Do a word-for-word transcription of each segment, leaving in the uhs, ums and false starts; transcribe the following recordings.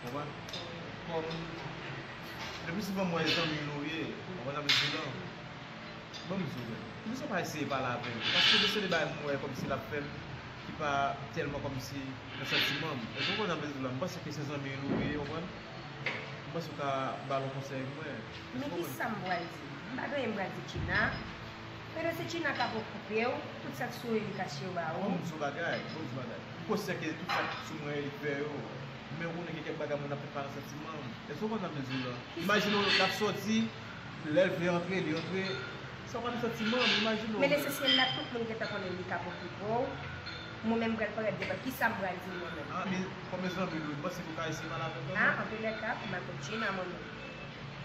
Konprann? Kòm, le pli souvan m wè zanmi nou ye, ou konprann sa m vle di w lan? Ban m di w, men. Poukisa w pa eseye pale avè l? Paske gen seri de bagay m wè kòmsi l ap fè m ki pa tèlman kòmsi nan santiman m. Èske w konprann sa m vle di w lan? M panse ke se zanmi nou ye, ou konprann? M panse w ka ba l yon konsèy mwen. Men kisa m pral di? M pa gen anyen m pral di Tchina. Pede se Tchina k ap okipe w, tout sa k sou ou li kache yo ba ou. Bon, m di w bagay, bon, m di w bagay. M konsyan ke tout sa k sou mwen li fè yo. Men ou konnen gen kèk bagay moun ap fè pa nan santiman. Èske w konn sa m vle di w lan? Imajine w l ap sòti, lè l vle antre, li antre. Sa pa nan santiman, imajine w. Men lesansyèl la, tout moun gentan konnen li k ap okipe w. Mwen menm m pral parèt devan. Kisa m pral di l mwen menm? Ah, men kòm zanmi nou, m panse ke w ka eseye pale avè l kanmenm. Ah, antoulèka, m pral kot Tchina mwen menm.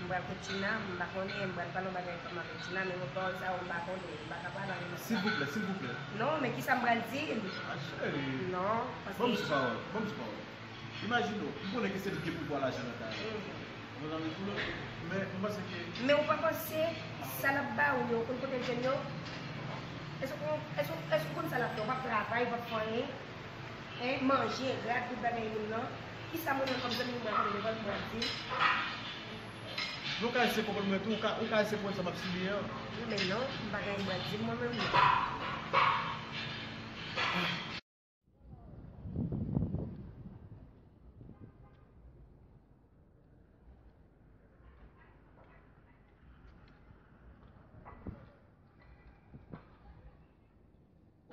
M pral kot Tchina, m pa konnen, m pral pale yon bagay ansanm avèk Tchina, men yon pawòl sa yo m pa konnen, m pa ka pale ansanm. Silvouplè, silvouplè. Non, men kisa m pral di l? Ah, cheri. Non, paske. Ban m sou pawòl, ban m sou pawòl. Imajine w, m konnen ke se li ki gen pouvwa lajan nan kay la. Mhm. Ou konn sa m vle di w lan? Men m panse ke. Men ou pa panse sa l ap ba ou yo, ou konn kote l jwenn yo? Èske ou, èske ou, èske ou konn sa l ap fè? Ou p ap travay, ou p ap fè anyen. Hein, manje, rad, tout bagay moun nan. Kisa mwen menm kòm zanmi m pral kanpe devan l, m pral di l? Men w ka eseye konprann mwen tou, ou ka, ou ka eseye konprann sa m ap sibi an. Men non, m pa gen anyen m pral di l mwen menm non.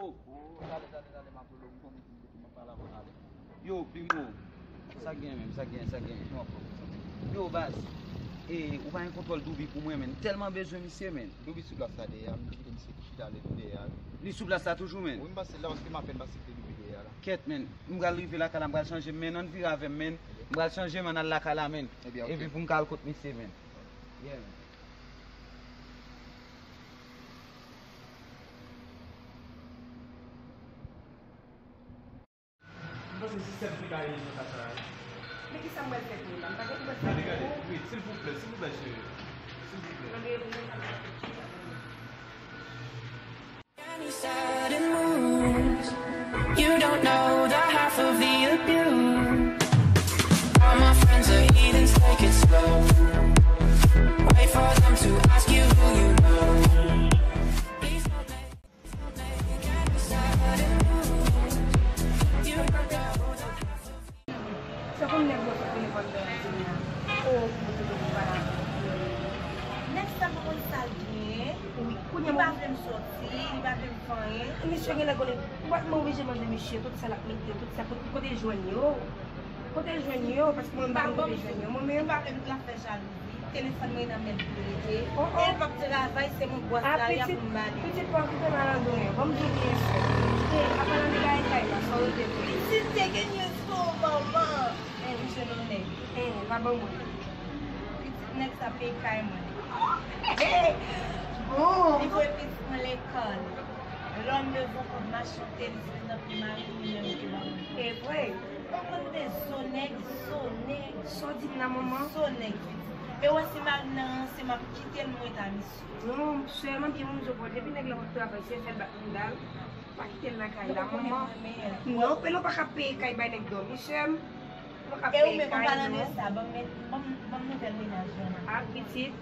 Oh, oh, tale, tale, tale, m ap rele w, m konnen ki kote m ap pale avè w, tale. Yo, Primo, sa k gen menm, sa k gen, sa k gen, kòman w ap fè w santi? Yo, baz, e, ou pa gen kontwòl Douby pou mwen, men. M tèlman bezwen misye, men. Douby sou plas la dèyè a, m te kite misye chita lè tou dèyè a, wi. Li sou plas la toujou, men? Wi, m pase la, paske m apèn pase kite Douby dèyè a la. Kèt, men. M pral rive lakay la, m pral chanje, men. Ann vire avè m, men. M pral chanje, men, ann al lakay la, men. Ebyen, oke. Epi pou m ka al kot misye, men. Yeah, men. M panse sistèm ki ka ede nan ka sa a. Men kisa m pral fè pou ou la? M pa gen pou mwen fè. Gade, gade, wi, silvouplè, silvouplè, cheri. Silvouplè. Mande pou mwen sa m pral fè. Any sudden moves, you don't know the half of the abuse. All my friends are heathens, take it slow. Wait for them to ask you who you know. Please don't make Sa konn nèg yo sot telefòn nan di m nan. O, pou mwen te dwe pale avè l. Nèg sa pa konn sa l genyen. Wi, kounye a li pa vle m sòti, li pa vle m fè anyen. Misye genlè konnen, mwen oblije mande misye tout sa l ap mete, tout sa, kote, kote l jwenn yo. Kote l jwenn yo, paske mwen menm m pa konn kote l jwenn yo. Mwen menm. Li pa vle m, l ap fè jalouzi. Telefòn mwen nan men l pou l rete. Oh, oh. E l p ap travay, se mwen bòs la, y ap pou m ba li. Pitit, pa okipe malandren. Ban m di w byen, sè. E, apa nan bagay kay la, sa w rete pou li? Pitit, te gen nyez pou ou, manman. E, misye non nèg. E, pa ban mwen. Pitit, nèg sa peye kay mwen. Bon. Li voye pitit mwen lekòl. Lòm devan kòb mache yon tenis, li nan pye mari li, li menm ki ba mwen. E vre. Ou konn de zo nèg, zo nèg. Sa w di m nan, manman? Zo nèg, pitit. E w wè si mari m nan ranse, m ap kite l mwen ta misye. Non, sè, m ap di w yon zo pou w. Depi nèg la p ap travay, se fè l bat mouda l. Pa kite l nan kay la, manman. Non, Pelo pa ka peye kay bay nèg dòmi, sè m. Li pa ka peye kay, non. E ou menm, an palan de sa, ban m met, ban m, ban m nouvèl mennaj lan. A, pitit,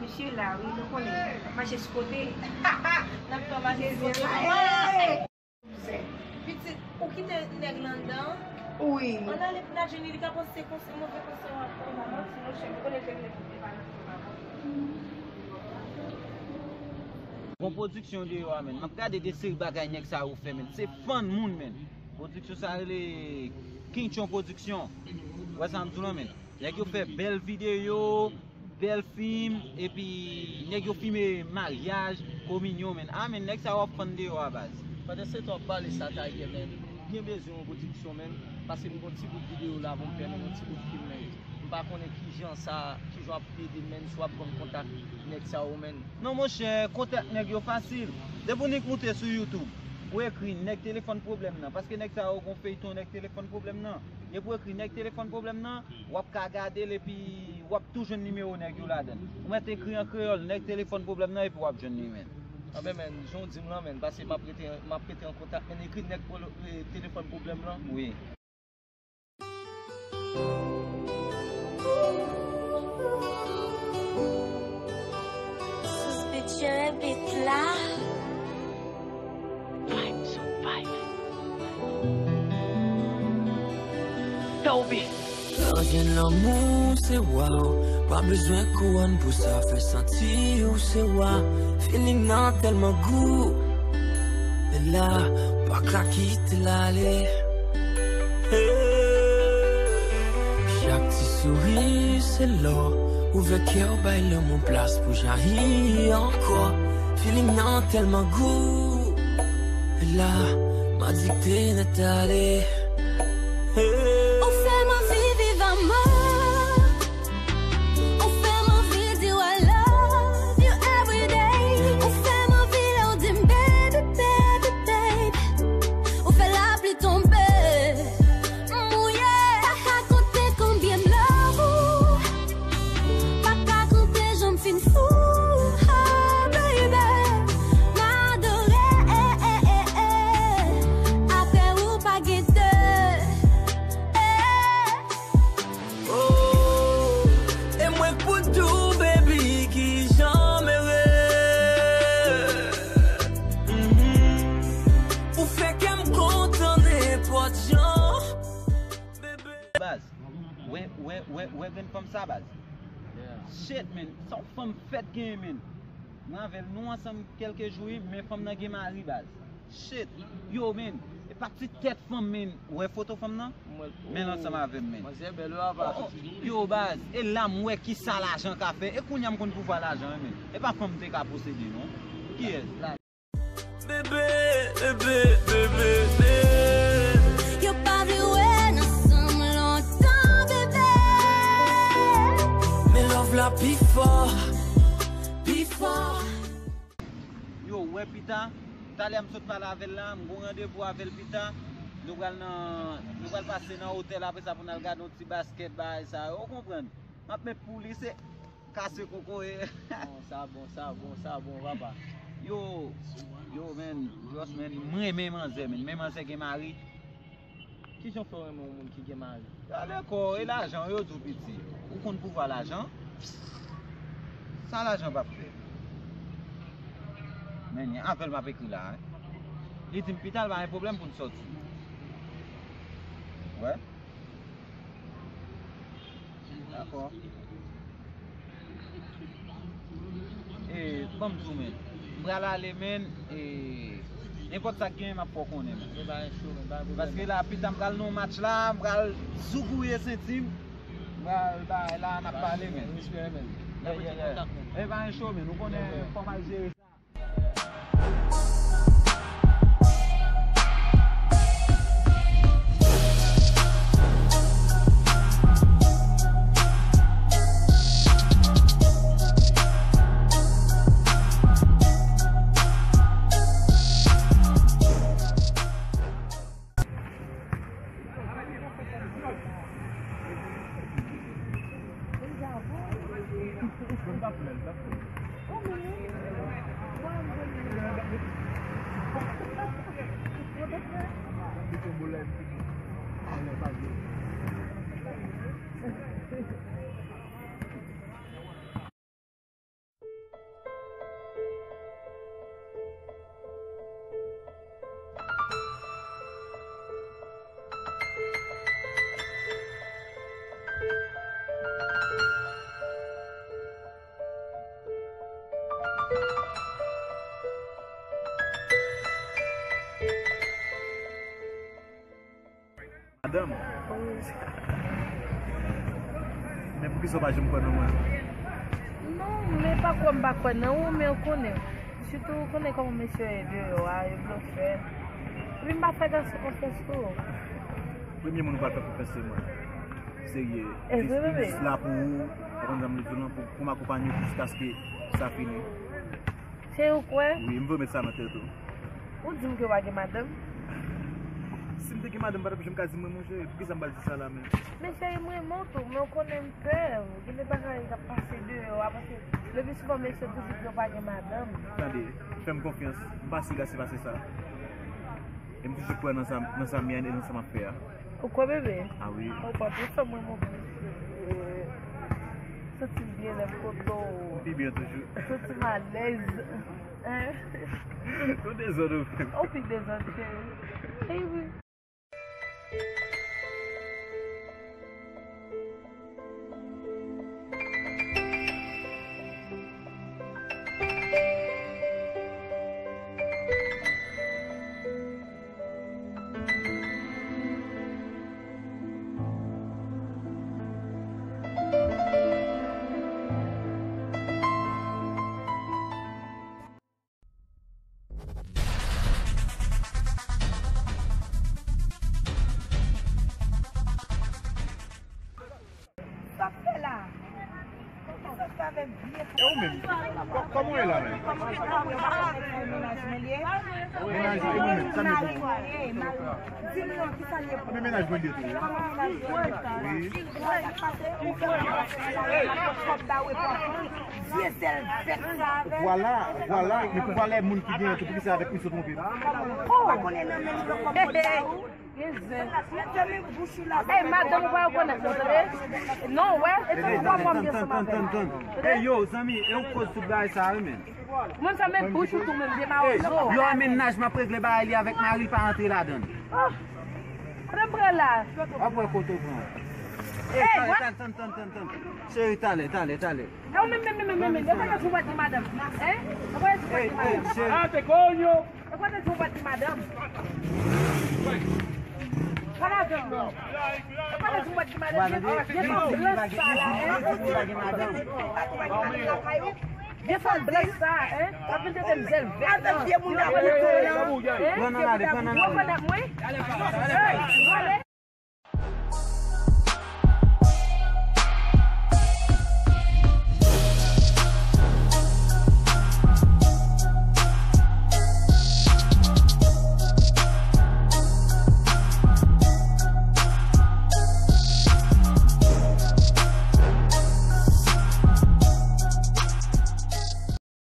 misye la, wi, nou konnen. Mache sou kote. N ap fè mache sou kote, manman. Pitit, ou kite nèg la anndan? Wi. Ann ale pou n al jwenn li, li ka panse se konsèy, move konsèy w ap ba l. Manti non, cheri, m konnen ke nèg li te pa nan fè pa bon. Bon pwodiksyon deyò a, menn. M ap gade de seri bagay nèg sa yo fè, menn. Se fann moun, menn. Pwodiksyon sa rele Kinchon Pwodiksyon. Ou wè sa m di w lan, menn? Nèg yo fè bèl videyo, bèl fim, epi nèg yo filme maryaj, kominyon, menn. A, menn, nèg sa yo ap fann deyò a, baz. Pandan se tan w ap pale sa, Tiger, menn, m byen bezwen yon pwodiksyon, menn, paske m gon ti bout videyo la pou m fè, menn, yon ti bout fim, menn. M pa konnen kijan sa, kijan w ap ede m, menn, si w ap ban m kontak nèg sa yo, menn. Non, monchè, kontak nèg yo fasil. Depi w nik moute sou YouTube, ou ekri nèg telefòn pwoblèm nan, paske nèg sa yo gon feyton nèg telefòn pwoblèm nan. Depi w ekri nèg telefòn pwoblèm nan, w ap ka gade l epi w ap tou jwenn nimewo nèg yo ladan l. Ou mèt ekri an kreyòl, nèg telefòn pwoblèm nan, epi w ap jwenn li, menn. Anben, menn, jan w di m lan, menn, paske m ap rete, m ap rete an kontak, menn, ekri nèg pwolo-, e, telefòn pwoblèm lan. Wi. Sous Beat jere beat la. Vibe sou vibe. Toby. Lè w jwenn lanmou, se waw. Pa bezwen kouwòn pou sa, fè santi w se wa. Feeling nan tèlman gou. E la, pa ka kite l ale. Hey. Chak ti souri se lò. Ouvè kè w, bay lanmou plas pou jayi ankò. Feeling nan tèlman gou. E la, m adikte nèt ale. Hey. Ou fè m anvi viv amò. Ou fè m anvi di w I love you every day. Ou fè m anvi lè w di m baby, baby, baby. Ou fè lapli tonbe, m mouye. Pa ka konte konbyen m love ou. Pa ka konte jan m fin fou. Oh, baby, m adore. Apre ou pa gen de. Oh, e mwen k pou di w, baby, kijan m ere. Mhm. Ou fè kè m kontan nenpòt jan, bebe. Baz, wè, wè, wè, wè grenn fanm sa, baz. Yeah. Shit, man. Sa yon fanm fèt genyen, man. Mwen avè l, nou ansanm kèlke jou, wi, men fanm nan gen mari, baz. Shit. Yo, man. E pa ti tèt fanm, man. Ou wè foto fanm nan? Men l ansanm avè m, man. Manzè bèl, wi, apa. Oh, oh. Yo, baz. E la m wè kisa lajan ka fè. E kounye a m konn pouvwa lajan, wi, man. E pa fanm te ka posede, non. Kiyès? Bebe, bebe, bebe, bebe. Yo pa vle wè n ansanm lontan, bebe. Men love la pi fò, pi fò. Yo, wè pita, talè m sot pale avè l la, m gon randevou avè l pita. Nou pral nan, nou pral pase nan otèl apre sa pou n al gade yon ti baskèt, bagay sa yo, ou konprann? M ap met pou li, se kase kokoye. Bon, sa bon, sa bon, sa bon, papa. Yo, yo, man, just, man, m renmen manzè, man. Men manzè gen mari. Kijan w fè w renmen yon moun ki gen mari? Talè kò, e lajan yo di w piti. Ou konn pouvwa lajan? Sa lajan p ap fè? Men, avè l m ap ekri la, hein. Li di m pita l pa gen pwoblèm pou n sòti. Wè. Dakò. E, ban m di w, men. M pral ale, men, e, nenpòt sa k genyen, m ap fè w konnen, men. E pa gen cho, men, pa gen pwoblèm. Paske la, pita, m pral nan yon match la, m pral zougouye senti m. M pral bay la, n ap pale, men. Respè, men. Yeah, yeah, yeah. E pa gen cho, men. Ou konnen, fò m al jere sa. Madanm. Wi. Men poukisa w pa janm kwè nan mwen? Non, men pa kwè m pa kwè nan ou, men w konnen. Sitou ou konnen kòman mesye yo ye deyò a, yo blofè. Epi m pa fè gason konfyans tou. Premye moun ou pral fè konfyans se mwen. Serye. Li jis la pou ou, ou konn sa m vle di w lan, pou, pou m akonpanye w jiskaske sa fini. Se ou kwè? Wi, m vle w met sa nan tèt ou. Ou di m ke w pa gen madanm? Si m te gen madanm, m pa t ap janm ka di mwen, monchè, poukisa m pral di sa la menm? Men cheri, m renmen w tou, men w konnen m pè. Gen de bagay k ap pase deyò a, paske le pi souvan mesye toujou di yo pa gen madanm. Tande, fè m konfyans, m pa si gase pase sa. E m toujou kwè nan sa, nan sa m ye a, e nan sa m ap fè a. Ou kwè, bebe? A wi. Ou pa tou fè mwen move. Santi m byen lè m kote w. Pi byen toujou. Santi m alèz. Hein? Ou dezòd ou menm. Ou pi dezòd ke. Ey wi. Sa w fè la? Kisa w fè avèk vye... E ou menm? Kò-, kòman w ye la menm? Mennaj mwen li ye? Mennaj ou menm, sa m ye pou ou? Di m non, kisa l ye pou ou? Men mennaj mwen li ye tou. Kòman mennaj mwen? Wi. Sa k pase? Ou fè kòb ba ou epi w ap vye zèl vèt sa avè l. Vwala, vwala, men pou valè moun ki genyen tou, poukisa avèk misye w twonpe m? Ou pa konnen nan men li pran kòb ba ou? Gen zen. Ey, madanm ou pa rekonèt mwen, tande? Non, wè, e tankou papa m ye ansanm avè l. Ey, yo, zanmi, e ou k koz tout bagay sa a, wi, men. Ou menm fèmen bouch ou tou menm, vye mawozo. Ey, yo, mennaj m ap regle bagay li avèk mari l, pa antre ladan l. Oh, kote m pran la? W ap wè kote w pran. Ey, tann, tann, tann, tann, tann. Cheri, talè, talè, talè. E ou menm, menm, menm, menm, menm, e kote w pa di madanm? Hein? E kote w pa di madanm? Ey, ey, cheri. Ah, te konyo! E kote w pa di madanm? Pa madanm, non. E kote w pa di madanm? Gen, gen fanm blanch sa la, hein? Gen fanm blanch sa, hein? W ap vin tande m zèl vèt, non. Pran nan lari, pran nan lari. Ou rekonèt mwen? Hey,